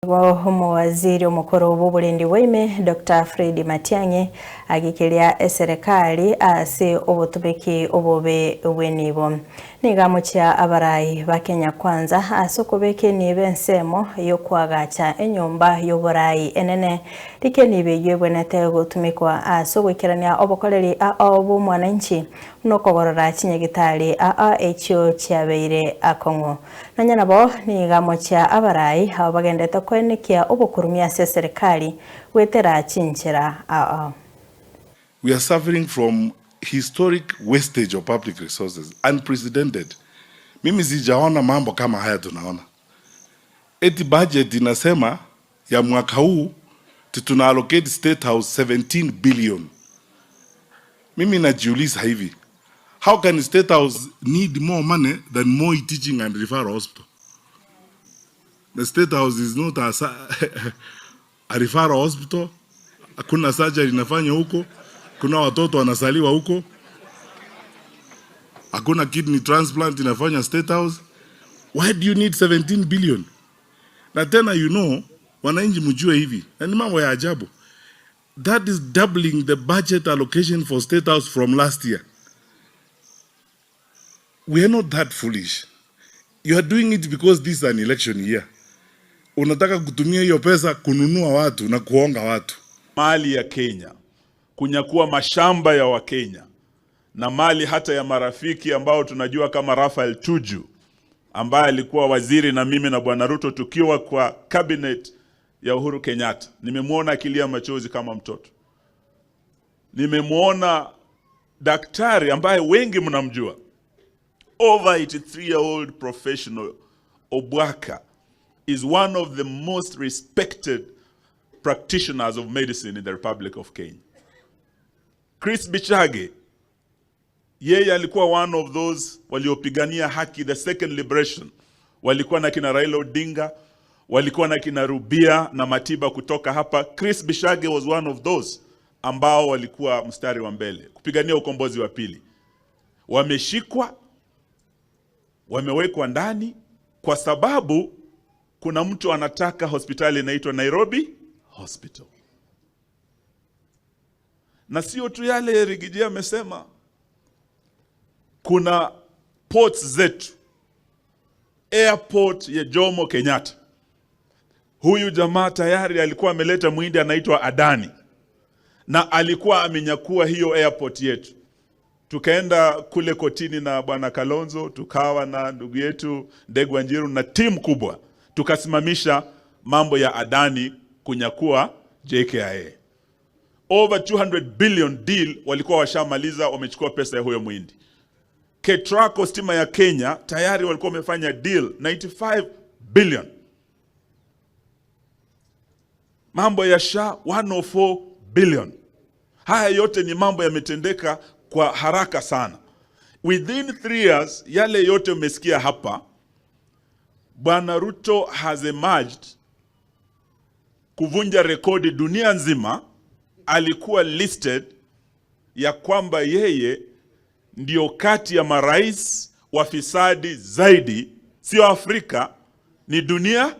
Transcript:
Nigo omowaziri omokoro bw'oborendi bwaime Dr. Fred Matiang'i agikiria eserekari ase obotubeki obobe bw'enibo. Nigo amochia abarai ba Kenya Kwanza ase okobeka enibo ensemo y'okoagacha enyomba y'oborai enene. Rika enibo eyio ebwenerete gotumekwa ase ogoikerania obokoreri ao bw'omwananchi buna okogorora chinyagitari aa echio chiabeire akong'u. Nonya nabo nigo amochia abarai abo bagenderete koenekia obokurumia ase eserekari goetera chinchera ao. We are suffering from historic wastage of public resources, unprecedented. Mimi sijaona mambo kama haya tunaona. Eti budget inasema ya mwaka huu tuna allocate State House 17 billion. Mimi najiuliza hivi, how can State House need more money than Moi Teaching and Referral Hospital? The State House is not a referral hospital. Hakuna surgery inafanywa huko, kuna watoto wanazaliwa huko, hakuna kidney transplant inafanywa State House. Why do you need 17 billion? Na tena wananchi mjue hivi, na ni mambo ya ajabu. That is doubling the budget allocation for State House from last year. We are not that foolish. You are doing it because this is an election year. Unataka kutumia hiyo pesa kununua watu na kuonga watu. Mali ya Kenya, kunyakua mashamba ya Wakenya na mali hata ya marafiki ambao tunajua kama Raphael Tuju ambaye alikuwa waziri na mimi na Bwana Ruto tukiwa kwa cabinet ya Uhuru Kenyatta. Nimemwona akilia machozi kama mtoto. Nimemwona daktari ambaye wengi mnamjua, over 83-year-old professional Obwaka is one of the most respected practitioners of medicine in the Republic of Kenya. Chris Bichage, yeye alikuwa one of those waliopigania haki, the second liberation. Walikuwa na kina Raila Odinga, walikuwa na kina Rubia na Matiba kutoka hapa. Chris Bichage was one of those ambao walikuwa mstari wa mbele kupigania ukombozi wa pili. Wameshikwa, wamewekwa ndani kwa sababu kuna mtu anataka hospitali inaitwa Nairobi Hospital. Na sio tu yale Riggy G amesema, kuna ports zetu, airport ya Jomo Kenyatta. Huyu jamaa tayari alikuwa ameleta muhindi anaitwa Adani na alikuwa amenyakua hiyo airport yetu. Tukaenda kule kotini na bwana Kalonzo, tukawa na ndugu yetu Ndegwa Njiru na timu kubwa, tukasimamisha mambo ya Adani kunyakua JKIA. Over 200 billion deal walikuwa washamaliza, wamechukua pesa ya huyo muhindi. Ketraco stima ya Kenya tayari walikuwa wamefanya deal 95 billion. Mambo ya SHA 104 billion. Haya yote ni mambo yametendeka kwa haraka sana. Within 3 years, yale yote umesikia hapa, Bwana Ruto has emerged kuvunja rekodi dunia nzima. Alikuwa listed ya kwamba yeye ndio kati ya marais wafisadi zaidi, sio Afrika, ni dunia